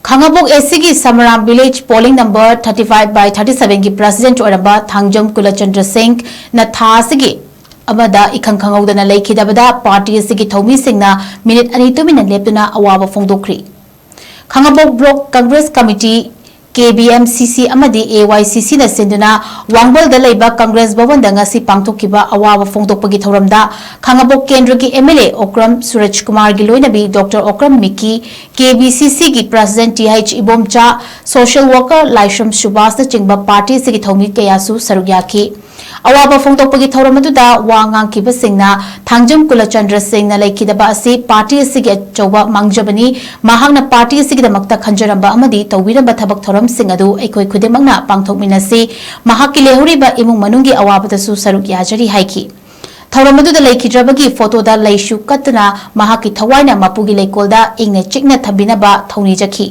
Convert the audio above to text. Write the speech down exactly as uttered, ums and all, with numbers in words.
ꯈꯥꯉꯕꯣꯛ ꯑꯦꯁꯤꯒꯤ Samaram village polling number thirty five by thirty seven ꯒꯤ president ꯑꯣꯏꯔꯝꯕ ꯊꯥꯡꯖꯝ ꯀꯨꯂꯆꯟꯗ꯭ꯔ ꯁꯤꯡꯅ ꯊꯥ ꯑꯁꯤꯒꯤ ꯑꯃꯗ ꯏꯈꯪ ꯈꯪꯍꯧꯗꯅ ꯂꯩꯈꯤꯗꯕꯗ ꯄꯥꯔꯇꯤ ꯑꯁꯤꯒꯤ ꯊꯧꯃꯤꯁꯤꯡꯅ ꯃꯤꯅꯤꯠ ꯑꯅꯤ ꯇꯨꯃꯤꯟꯅ ꯂꯦꯞꯇꯨꯅ ꯑꯋꯥꯕ ꯐꯣꯡꯗꯣꯛꯈ꯭ꯔꯤ꯫ ꯈꯥꯉꯕꯣꯛ ꯕ꯭ꯂꯣꯛ ꯀꯪꯒ꯭ꯔꯦꯁ ꯀꯃꯤꯇꯤ, ꯀꯦ ꯕꯤ ꯑꯦꯝ ꯁꯤ ꯁꯤ ꯑꯃꯗꯤ ꯑꯦ ꯋꯥꯏ ꯁꯤ ꯁꯤꯅ ꯁꯤꯟꯗꯨꯅ ꯋꯥꯡꯕꯜꯗ ꯂꯩꯕ ꯀꯪꯒ꯭ꯔꯦꯁ ꯚꯕꯟꯗ ꯉꯁꯤ ꯄꯥꯡꯊꯣꯛꯈꯤꯕ ꯑꯋꯥꯕ ꯐꯣꯡꯗꯣꯛꯄꯒꯤ ꯊꯧꯔꯝꯗ ꯈꯥꯉꯕꯣꯛ ꯀꯦꯟꯗ꯭ꯔꯒꯤ M L A Okram Surja ꯀꯨꯃꯥꯔꯒꯤ ꯂꯣꯏꯅꯕꯤ ꯗꯣꯛꯇꯔ ꯑꯣꯀ꯭ꯔꯝ ꯃꯤꯀꯤ, ꯀꯦ ꯕꯤ ꯁꯤ ꯁꯤꯒꯤ president T H Ibomcha, social worker Laishram ꯁꯨꯕꯥꯁꯅꯆꯤꯡꯕ ꯄꯥꯔꯇꯤ ꯑꯁꯤꯒꯤ ꯊꯧꯃꯤ ꯀꯌꯥꯁꯨ ꯁꯔꯨꯛ ꯌꯥꯈꯤ꯫ ꯑꯋꯥꯕ ꯐꯣꯡꯗꯣꯛꯄꯒꯤ ꯊꯧꯔꯝ ꯑꯗꯨꯗ ꯋꯥ ꯉꯥꯡꯈꯤꯕꯁꯤꯡꯅ ꯊꯥꯡꯖꯝ ꯀꯨꯂꯆꯟꯗ꯭ꯔ ꯁꯤꯡꯅ ꯂꯩꯈꯤꯗꯕ ꯑꯁꯤ ꯄꯥꯔꯇꯤ ꯑꯁꯤꯒꯤ ꯑꯆꯧꯕ ꯃꯥꯡꯖꯕꯅꯤ꯫ ꯃꯍꯥꯛꯅ ꯄꯥꯔꯇꯤ ꯑꯁꯤꯒꯤꯗꯃꯛꯇ ꯈꯟꯖꯔꯝꯕ ꯑꯃꯗꯤ ꯇꯧꯕꯤꯔꯝꯕ ꯊꯕꯛ ꯊꯧꯔꯝꯁꯤꯡ ꯑꯗꯨ ꯑꯩꯈꯣꯏ ꯈꯨꯗꯤꯡꯃꯛꯅ ꯄꯥꯡꯊꯣꯛꯃꯤꯟꯅꯁꯤ꯫ ꯃꯍꯥꯛꯀꯤ ꯂꯩꯍꯧꯔꯤꯕ ꯏꯃꯨꯡ ꯃꯅꯨꯡꯒꯤ ꯑꯋꯥꯕꯗꯁꯨ ꯁꯔꯨꯛ ꯌꯥꯖꯔꯤ ꯍꯥꯏꯈꯤ꯫ ꯊꯧꯔꯝ ꯑꯗꯨꯗ ꯂꯩꯈꯤꯗ꯭ꯔꯕꯒꯤ ꯐꯣꯇꯣꯗ ꯂꯩꯁꯨ ꯀꯠꯇꯨꯅ ꯃꯍꯥꯛꯀꯤ ꯊꯋꯥꯏꯅ ꯃꯄꯨꯒꯤ ꯂꯩꯀꯣꯜꯗ ꯏꯪꯅ ꯆꯤꯛꯅ ꯊꯝꯕꯤꯅꯕ ꯊꯧꯅꯤꯖꯈꯤ꯫